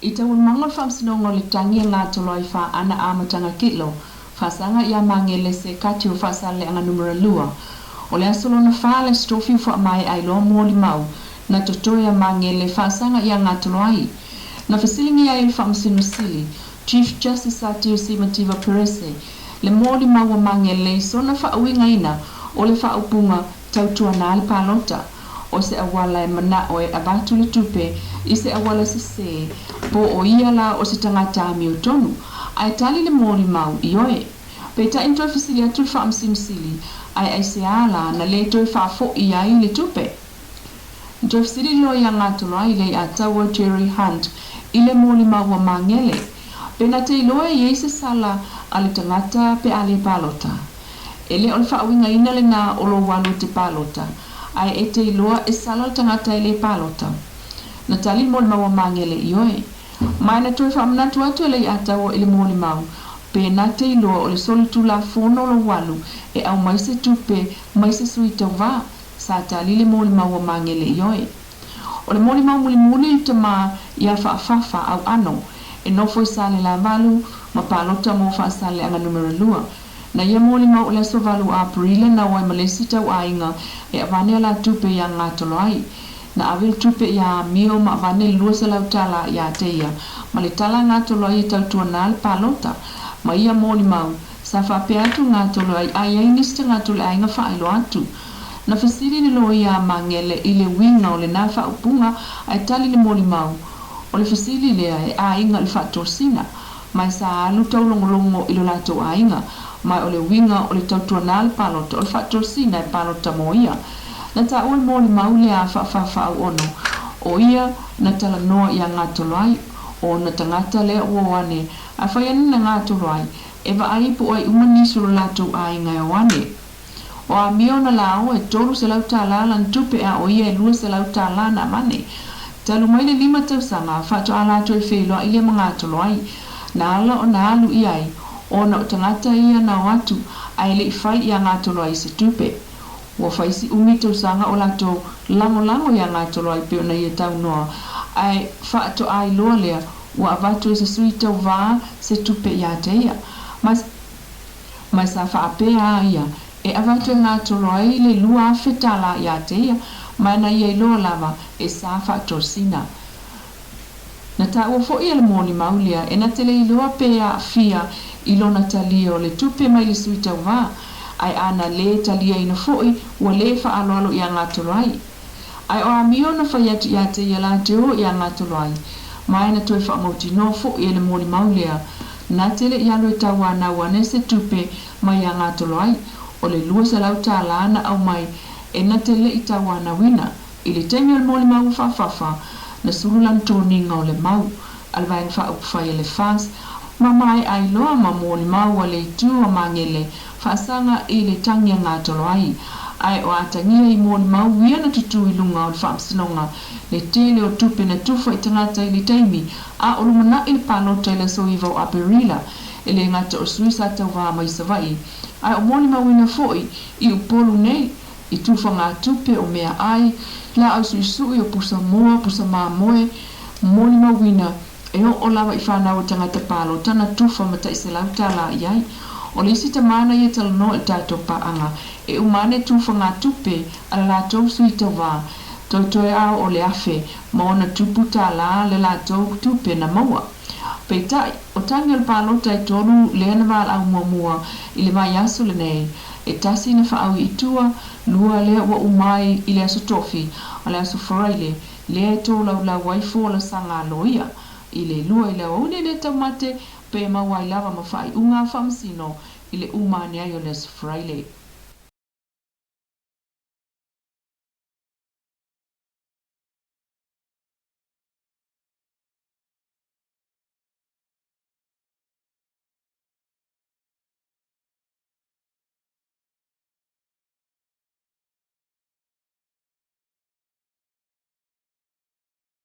I taualumaga o le Faamasinoga o le Tagi a Gatoloai Faana Amataga Kilo, faasaga ia Magele se kati o Faasaleleaga Numera 2. O le aso lona fa le Aso Tofi ua faamaea ai loa molimau na totoe a Magele faasaga ia Gatoloai. Na fesiligia ai e le Faamasino Sili, Chief Justice Satiu Simativa Perese, le molimau a Magele i sona faauigaina o le faaupuga tautuana le palota. O se auala e mana'o e avatu le tupe i se auala sesē, po o ia la o se tagata amiotonu, ae tali le molimau, Ioe. Peitai na toe fesili atu le Faamasino Sili, Ae aisea la na lē toe faafo'i ai le tupe? Na toe fesili le loia gatoloai le iataua Jerry Hunt i le molimau a Magele, Pe na te iloa e i ai se sala a le tagata pe a lē palota? E le o le faauigaina lenā o lou alu e te palota, ae e te iloa e sala le tagata e lē palota. Na tali le molimau a Magele, Ioe. Ma na toe faamanatu atu e Leiataua i le molimau, pe na te iloa o le solitulafono lou alu e aumai se tupe mai se sui tauvā, sa tali le molimau a Magele, Ioe. O le molimau mulimuli le tamā ia Faafafa Auano, e nofo i Salelavalu ma palota mo Faasaleleaga Numera 2. Na ia molimau o le aso 8 o Aperila na o ai ma le isi tauaiga e avane a la tupe iā Gatoloai. Na ave le tupe iā Amio ma avane le 200 tala iā te ia ma le tala a Gatoloai e tautuana le palota. Ma ia molimau, sa faapea atu Gatoloai a i ai nisi tagata o le aiga faailoa atu. Na fesili le loia a Magele i le uiga o lenā faaupuga ae tali le molimau, O le fesili lea e aiga i le faatosina, ma e sa alu taulogologo i lo latou aiga, ma o le uiga o le tautuana le palota o le faatosina e palota mo ia. Na taua le molimau lea a Faafafaauono, o ia na talanoa iā Gatoloai, o ona tagata lea ua o ane, a fai ane na Gatoloai, e vaai po o ai uma nisi o lo latou aiga e o ane. O amio na lāua e 300 tālā lana tupe a o ia e 200 tālā na avane. Talu mai le lima tausaga, faatoa latou e feiloai lea ma Gatoloai. Na ala ona alu i ai, ona o tagata ia na o atu ae le i fai iā Gatoloai se tupe. Ua fai si umi tausaga o latou lagolago iā Gatoloai pei ona ia taunoa, ae faatoa iloa lea ua avatu e se sui tauvā se tupe iā te ia. Ma. Ma sa faapea a ia e avatu e gatolo ai le 2000 tālā iā te ia, ma na ia iloa lava e sa faatosina. Na taua foʻi e le molimau lea e na te le iloa pe aafia i lona talia o le tupe mai le sui tauvā, ae a na lē taliaina foʻi ua lē faaaloalo iā gatolo ai. Ae o amio na fai atu iā te ia la te o iā Gatoloai, ma e na toe faamautinoa foʻi e le molimau lea, na te le i alu e tauanau ane se tupe mai iā Gatoloai, o le 200 tālā na aumai e na te le i tauanauina. I le taimi o le molimau ua faafafa, na sulu lana toniga o le mau a le Vaega Faaupufai a le FAS, ma maea ai loa ma molimau a le itu a Magele faasaga i le tagi a Gatoloai. Ae o atagia i molimau ia na tutū i luga o le Faamasinoga le tele o tupe na tufa i tagata i le taimi a o lumanaʻi le palota i le aso 9 o Aperila. E le gata o sui sa tauvā mai Savaii, ae o molimauina foʻi i Upolu nei i tufa ngā tupe o meaai, laau suisui o pusa moa, pusa mamoe, molimauina e oo lava i fanau o tagata palota na tufa ma tai $100 i ai. O le isi tamā na ia talanoa i le tatou paaga, e uma ane tufa ngā tupe a le latou sui tauvā, toetoe ao o le afe ma ona tupu tālā le latou tupe na maua. Peitai, o tagi o le palota e tolu lea na valaau muamua i le vaiaso lenei, e tasi na faaui i tua, lua lea ua uma ai i le Aso Tofi, a le Aso Faraile lea e tolaulau ai folasaga a loia i le 2 i le aoauli le taumate pe maua ai lava ma faaiuga a faamasino i le uma ane ai o le Aso Faraile.